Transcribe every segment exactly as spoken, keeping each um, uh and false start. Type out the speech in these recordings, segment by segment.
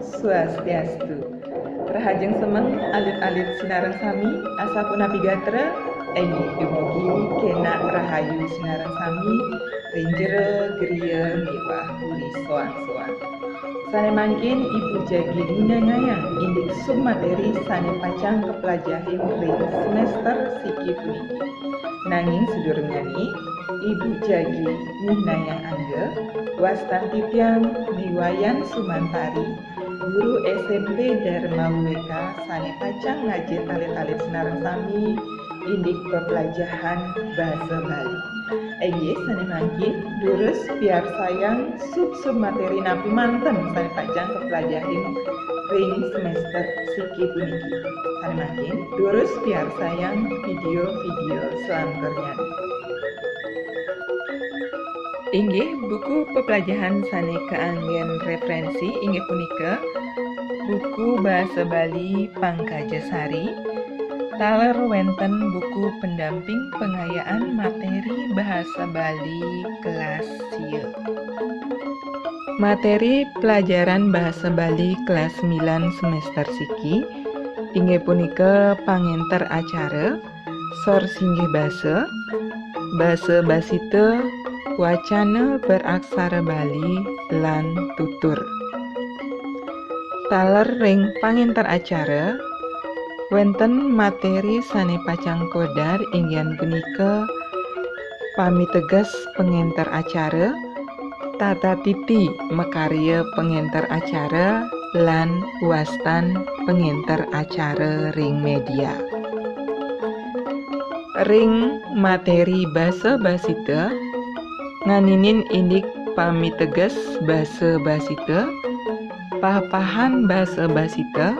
Swastiastu. Rahajeng semeng alit-alit sinareng sami, asapunapi gatra? Inggih, dumugi kena rahayu sinareng sami, ring jero griya miwah uli soang-soang. Sane mangkin Ibu jagi nguningayang indik submateri sane pacang kaplajahin ring semester siki puniki. Nanging sadurungane, Ibu jagi nguningayang angga, wastan titiang Ni Wayan Sumantari, guru S M P Dharma Wika sane pacang ngajen alit-alit sinareng sami indik peplajahan basa Bali. Inggih, sane mangkin durus piarsayang sub-sub materi napi manten sane pacang kaplajahin ring semester siki puniki. Sane mangkin durus piarsayang video-video selanturnyane. Inggih, buku peplajahan sane kaanggen referensi inggih punika buku Basa Bali Pangkajasari, taler wenten buku pendamping pengayaan materi bahasa Bali kelas sia. Materi pelajaran bahasa Bali kelas sembilan semester siki inggih punika pangenter acara, sor singgih basa, basa basita, wacana beraksara Bali, lan tutur. Taler ring pangenter acara, wenten materi sane pacang kawedar inggih punika pamiteges pangenter acara, tata titi makarya pangenter acara, lan wastan pangenter acara ring media. Ring materi basa basita, nganinin indik pamiteges basa basita, papahan basa basita,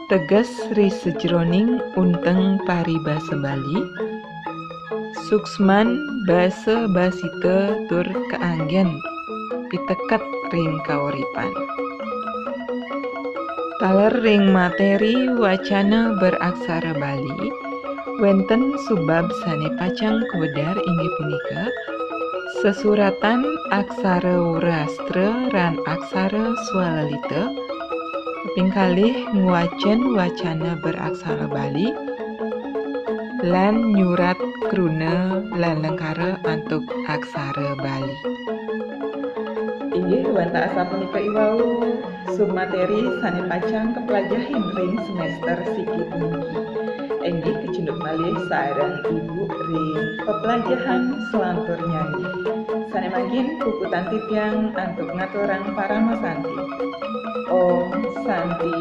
teges ri sajroning unteng paribasa Bali, suksman basa basita tur kaanggen piteket ring kauripan. Taler ring materi wacana beraksara Bali, wenten subab sane pacang kawedar inggih punika sesuratan aksara Wreastra lan aksara Swalalita, kaping kalih ngwacen wacana beraksara Bali, lan nyurat kruna lan lengkara antuk aksara Bali. Inggih, wantah asapunika iwau submateri sane pacang kaplajahin ring semester siki puniki. Inggih, kecunduk malih sareng Ibu ring peplajahan selanturnyane. Sane mangkin puputang titiang antuk ngaturang paramasanti. Om Santi,